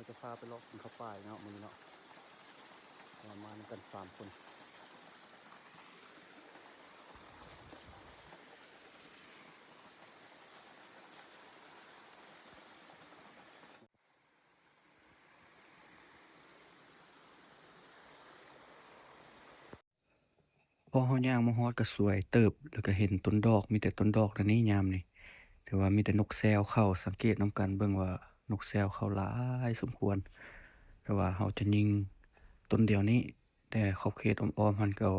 ເຮົາຈະພາໄປເລາະກິນເຂົ້າປ່າອີກເນາະ ມື້ນີ້ເນາະ ເຮົາມານຳກັນສາມຄົນ. ພໍເຮົາຍ່າງມາຮອດກໍສວຍເຕີບ ແລ້ວກໍເຫັນຕົ້ນດອກ ມີແຕ່ຕົ້ນດອກແນວນີ້ຍາມນີ້ ແຕ່ວ່າມີແຕ່ນົກແຊວເຂົ້າ. ສັງເກດນຳກັນເບິ່ງວ່ານົກແຊວເຂົ້າຫຼາຍສົມຄວນ ແຕ່ວ່າເຮົາຈະຍິງຕົ້ນດຽວນີ້ ແຕ່ຂອບເຂດອ້ອມໆຫັ້ນກໍ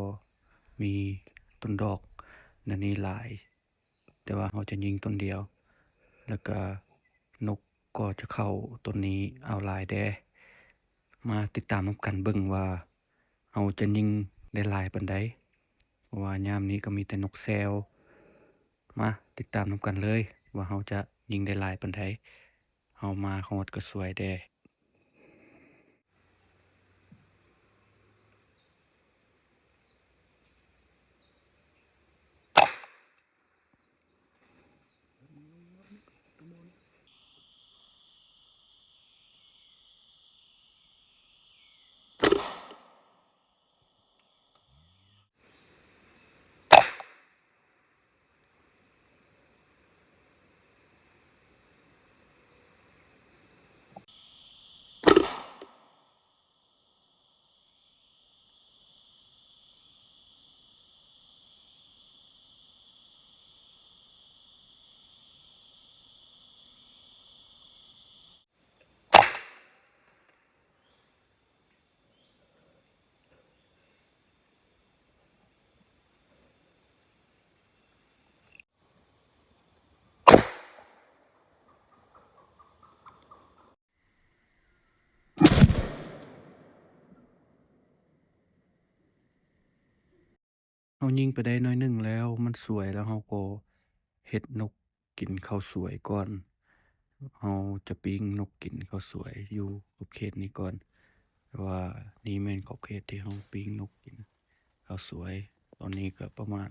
ມີຕົ້ນດອກແນວນີ້ຫຼາຍ ແຕ່ວ່າເຮົາຈະຍິງຕົ້ນດຽວ ແລ້ວກະນົກກໍຈະເຂົ້າຕົ້ນນີ້ເອົາຫຼາຍແດ່. ມາຕິດຕາມນຳກັນເບິ່ງວ່າເຮົາຈະຍິງໄດ້ຫຼາຍປານໃດ ເພາະວ່າຍາມນີ້ກໍມີແຕ່ນົກແຊວ. ມາຕິດຕາມນຳກັນເລີຍວ່າເຮົາຈະຍິງໄດ້ຫຼາຍປານໃດ. ເຮົາມາຮອດກໍສວຍແດ່. ເຮົາຍິງໄປໄດ້ໜ້ອຍໜຶ່ງແລ້ວ ມັນສວຍແລ້ວ ເຮົາກໍເຮັດນົກກິນເຂົ້າສວຍກ່ອນ. ເຮົາຈະປີ້ງນົກກິນເຂົ້າສວຍຢູ່ຂອບເຂດນີ້ກ່ອນ ແຕ່ວ່ານີ້ແມ່ນຂອບເຂດທີ່ເຮົາປີ້ງນົກກິນເຂົ້າສວຍ. ຕອນນີ້ກໍປະມານ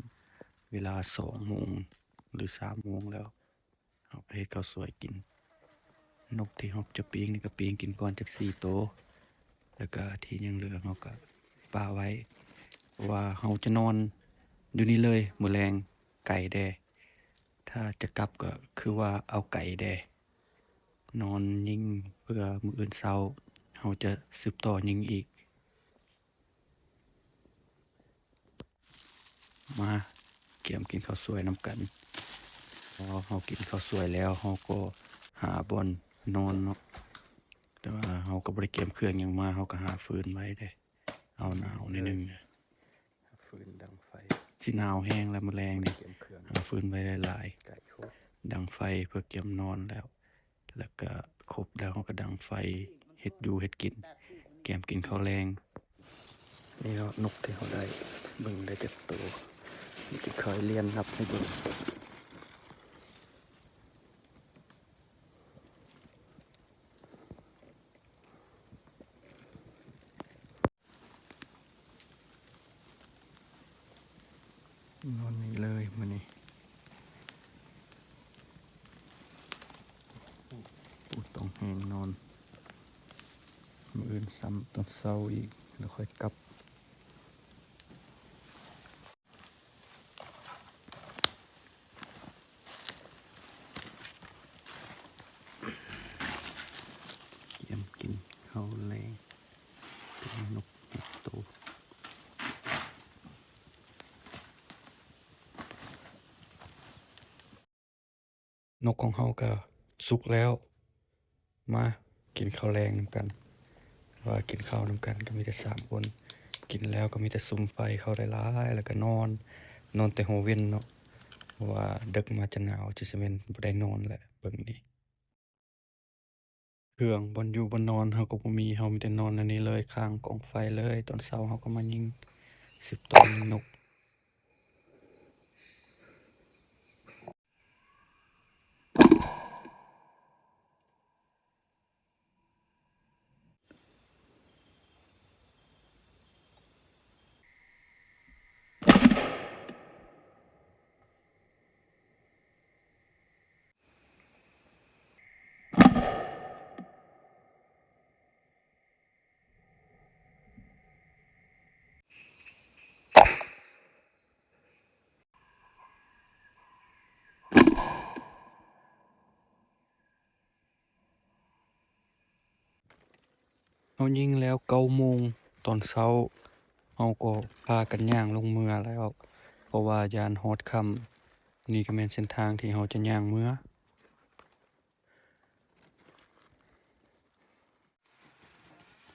ເວລາສອງໂມງ ຫຼື ສາມໂມງແລ້ວ. ເຮົາກໍເຮັດເຂົ້າສວຍກິນ. ນົກທີ່ເຮົາຈະປີ້ງນີ້ກໍປີ້ງກິນກ່ອນຈັກສີ່ໂຕ ແລ້ວກໍທີ່ຍັງເຫຼືອເຮົາກໍປະໄວ້ ເພາະວ່າເຮົາຈະນອນຢູ່ນີ້ເລີຍມື້ແລງ. ໄກແດ່ ຖ້າຈະກັບກໍຄືວ່າເອົາໄກແດ່. ນອນຍິງເພື່ອມື້ອື່ນເຊົ້າເຮົາຈະສືບຕໍ່ຍິງອີກ. ມາກຽມກິນເຂົ້າສວຍນຳກັນ. ພໍເຮົາກິນເຂົ້າສວຍແລ້ວ ເຮົາກໍຫາບ່ອນນອນເນາະ. ແຕ່ວ່າເຮົາກໍບໍ່ໄດ້ກຽມເຄື່ອງຫຍັງມາ ເຮົາກໍຫາຟືນໄວ້ເດ້. ເອົາໜາວໜ້ອຍໜຶ່ງ. ຟືນດັງໄຟ. ຊິໜາວແຮງແລ້ວມື້ແລງນີ້. ກຽມເຄື່ອງ. ຫາຟືນໄວ້ຫຼາຍໆ. ດັງໄຟເພື່ອກຽມນອນແລ້ວ. ແລ້ວກະຄົບແລ້ວເຮົາກະດັງໄຟເຮັດຢູ່ເຮັດກິນ ກຽມກິນເຂົ້າແລງ. ນີ້ເນາະ ນົກທີ່ເຮົາໄດ້ ເບິ່ງໄດ້ຈັກໂຕ ນີ້ຊິຄ່ອຍລຽນນັບໃຫ້ເບິ່ງ. ນອນນີ້ເລີຍມື້ນີ້. ໂອ້ ຕ້ອງແຮງນອນ. ມື້ອື່ນຊ້ຳຕອນເຊົ້າອີກ ແລ້ວຄ່ອຍກັບ. ກຽມກິນເຂົ້າແລງ ເປັນນົກຫົກໂຕ. ນົກຂອງເຮົາກະສຸກແລ້ວ. ມາກິນເຂົ້າແລງນຳກັນ. ວ່າກິນເຂົ້ານຳກັນກໍມີແຕ່ສາມຄົນ ກິນແລ້ວກໍມີແຕ່ສຸມໄຟເຂົ້າຫຼາຍໆ ແລ້ວກໍນອນ ນອນແຕ່ຫົວເວັນເນາະ. ເພາະວ່າເດິກມາຈະໜາວ ຈະຊິແມ່ນບໍ່ໄດ້ນອນແຫຼະ. ເບິ່ງນີ້ ເຄື່ອງບ່ອນຢູ່ບ່ອນນອນເຮົາກໍບໍ່ມີ ເຮົາມີແຕ່ນອນອັນນີ້ເລີຍ ຂ້າງກອງໄຟເລີຍ. ຕອນເຊົ້າເຮົາກໍມາຍິງ ສືບຕໍ່ຍິງນົກ. ເ ຮົາຍິງແລ້ວເກົ້າໂມງຕອນເຊົ້າ, ເຮົາກໍພາກັນຍ່າງລົງເມືອແລ້ວ ເພາະວ່າຢ້ານຮອດຄ່ຳ. ນີ້ກໍແມ່ນເສັ້ນທາງທີ່ເຮົາຈະຍ່າງເມືອ.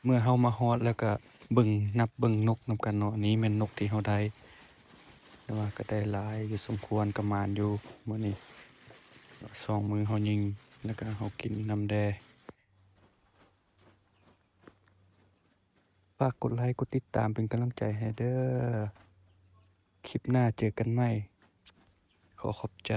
ເມື່ອເຮົາມາຮອດແລ້ວກະເບິ່ງ ນັບເບິ່ງນົກນຳກັນເນາະ. ນີ້ແມ່ນນົກທີ່ເຮົາໄດ້ ແຕ່ວ່າກະໄດ້ຫຼາຍຢູ່ສົມຄວນ, ກະໝານຢູ່ມື້ນີ້. ສອງມື້ເຮົາຍິງ ແລ້ວກະເຮົາກິນນຳແດ່. ຝາກກົດໄລກົດຕິດຕາມເປັນກຳລັງໃຈໃຫ້ເດີ້. ຄລິບໜ້າເຈີກັນໃໝ່. ຂໍຂອບໃຈ.